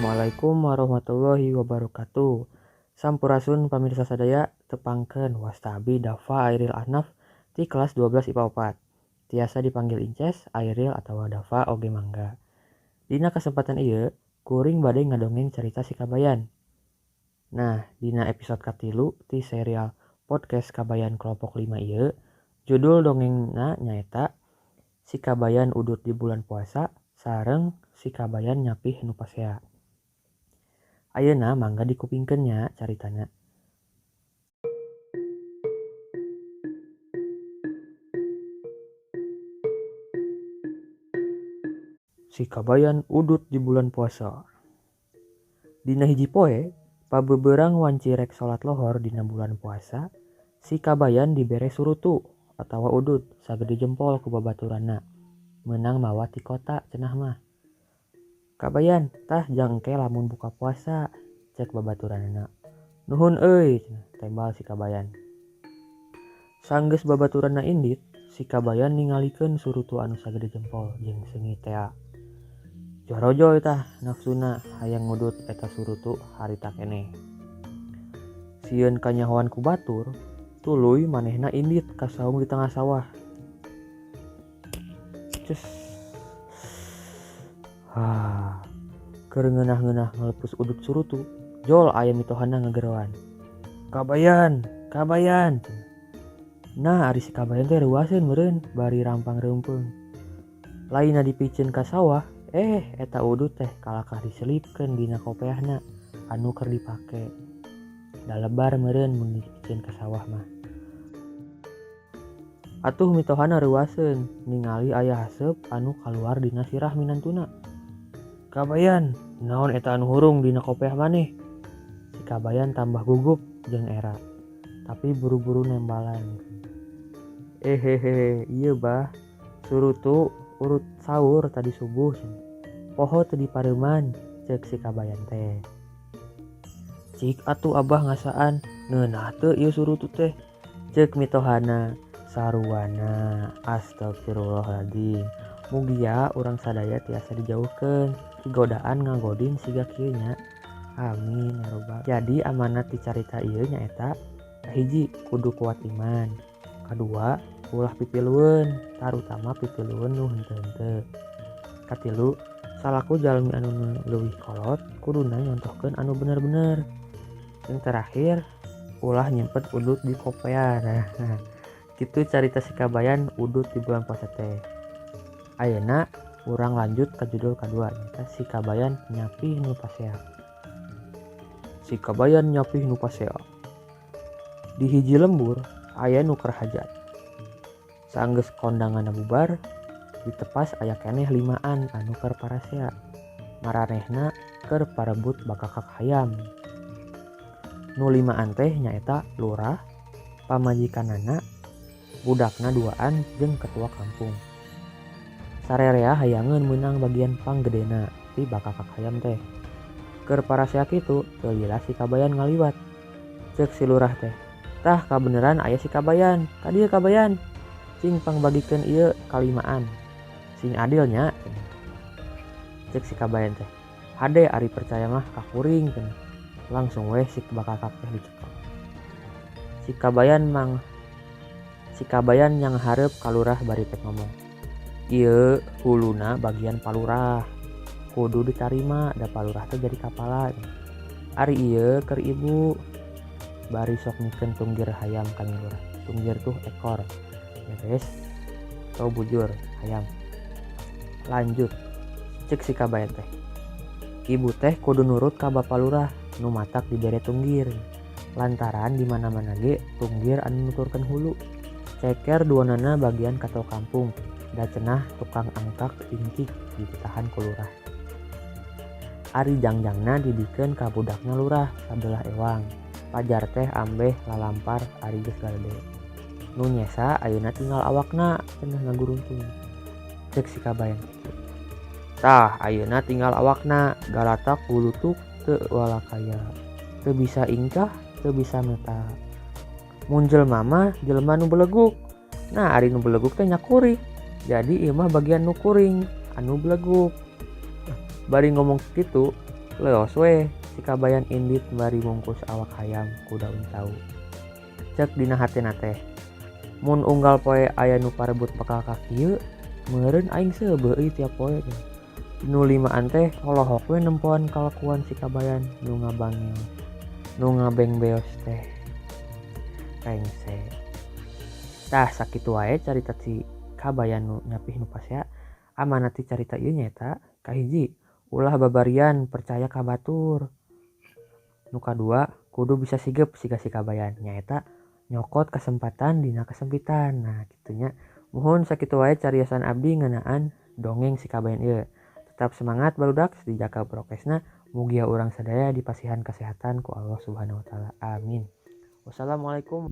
Assalamualaikum warahmatullahi wabarakatuh. Sampurasun pamirsa sadaya, tepangkeun wasta abdi Dafa Airil Ahnaf ti kelas 12 IPA 4. Tiasa dipanggil Inces, Airil atawa Dafa oge mangga. Dina kesempatan ieu kuring bade ngadongeng carita si Kabayan. Nah, dina episode katilu ti serial podcast Kabayan kelompok 5 ieu, judul dongengna nyaeta Si Kabayan Udut di Bulan Puasa sareng Si Kabayan Nyapih Nu Pasea. Ayeuna mangga dikupingkeun nya caritana. Si Kabayan udut di bulan puasa. Dina hiji poe, pabeberang wanci rek salat lohor dina bulan puasa, si Kabayan dibere surutu atawa udut sagede jempol ku babaturanna. Meunang mawa ti kota cenah mah. Kabayan, tah jang engke lamun buka puasa, cek babaturanna. Nuhun euy, cenah tembal si Kabayan. Sanggeus babaturanna indit, si Kabayan ningalikeun surutu anu sagede jempol jeung seungit tea. Jorojoy tah nafsuna hayang ngudut eta surutu harita keneh. Sieun kanyahoan ku batur, tuluy manehna indit ka saung di tengah sawah. Ces. Ha, keur ngeunah-ngeunah ngalepus udut surutu, jol aya mitohana ngageroan. Kabayan, Kabayan. Nah, ari si Kabayan teh reuaseun meureun bari rampang reumpeung. Lainna dipiceun ka sawah, eta udut teh kalakah diselipkeun dina kopeahna anu keur dipake. Da lebar meureun mun dipiceun ka sawah mah. Atuh mitohana reuaseun ningali aya haseup anu kaluar dina sirah minantuna. Kabayan, naon eta anu hurung dina kopeah maneh? Si Kabayan tambah gugup jeung era, tapi buru-buru nembalan. Ehehehe, ieu bah, surutu urut sahur tadi subuh. Poho teu dipareuman, ceuk si Kabayan teh. Cik atuh abah ngasaan, ngeunah teu ieu surutu teh? Ceuk mitohana, saruana, astagfirullahaladzim. Mugia urang sadaya tiasa dijauhkeun ti godaan ngagodin siga kieu nya. Amin ya robbal. Jadi amanat ti carita ieu nyaeta kahiji kudu kuat iman, kadua ulah pipilueun, tarutama pipilueun nu henteu-henteu. Katilu salaku jalmi anu leuwih kolot kuduna nyontohkeun anu bener-bener. Yang terakhir ulah nyimpen udut di kopea. Nah, kitu carita si Kabayan udut di bulan puasa teh. Ayeuna urang lanjut ke judul kadua nyaeta Si Kabayan Nyapih Nu Pasea. Si Kabayan Nyapih Nu Pasea. Di hiji lembur aya nu keur hajat. Saenggeus kondanganna bubar, ditepas aya keneh limaan anu keur parasea. Maranehna keur parebut bakakak hayam. Nu limaan teh nyaeta lurah, pamajikanana, budakna duaan jeung ketua kampung. Sarerea hayangeun meunang bagian panggedena ti bakakak hayam teh. Keur parasea kitu teu lila si Kabayan ngaliwat. Ceuk si lurah teh, tah kabeneran aya si Kabayan, ka dieu Kabayan. Cing pangbagikeun ieu kalimaan. Sing adil nya. Ceuk si Kabayan teh, hade ari percaya mah ka kuring cenah. Langsung weh si bakakak teh dicekel. Si Kabayan yang hareup ka lurah bari pek ngomong. Ieu huluna bagian palurah. Kudu ditarima da palurah teh jadi kapala. Ari ieu keur ibu bari sok mikeun tunggir hayam ka lurah. Tunggir tuh ekor. Ya guys, atau bujur hayam. Lanjut, cek si Kabayan teh. Ibu teh kudu nurut ka bapa lurah nu matak dibere tunggir. Lantaran di mana-mana ge tunggir anu nuturkeun hulu. Ceker duanana bagian katua kampung. Da cenah tukang angkak ingkik dititahan ku lurah. Ari jangjangna dibikeun ka budakna lurah sabelah ewang. Pajar teh ambeh lalampar ari geus galede. Nu nyesa ayeuna tinggal awakna cenah ngaguruntung. Ceuk si Kabayan kitu. Tah ayeuna tinggal awakna galatak gulutuk teu walakaya. Teu bisa ingkah, teu bisa meta. Mun jelema mah jelema nu beleguk. Nah ari nu beleguk teh nyakurik. Jadi ieu mah bagian nu kuring anu beleguk. Bari ngomong kitu, Leos we si kabayan indit bari mungkus awak hayam ku daun cau. Cek dina hatina teh, mun unggal poe aya nu parebut bekal ka kieu, meureun aing seubeuh euy tiap poe. Nu limaan teh polohok we nempoan kalakuan si kabayan nu ngabangeos nu ngabengbeos teh. Rengse. Tah sakitu wae carita si kabayan nu nyapih nu pasea. Amanat ti carita ieu nyaeta kahiji, ulah babarian percaya ka batur. Nu kadua, kudu bisa sigep siga si kabayan nyaeta nyokot kasempatan dina kasempitan. Nah kitu nya. Muhun sakitu wae cariosan abdi ngeunaan dongeng si kabayan ieu. Tetap semangat barudak, dijaga prokesna, mugia urang sadaya dipasihan kesehatan ku Allah Subhanahu wa taala. Amin. Wassalamualaikum.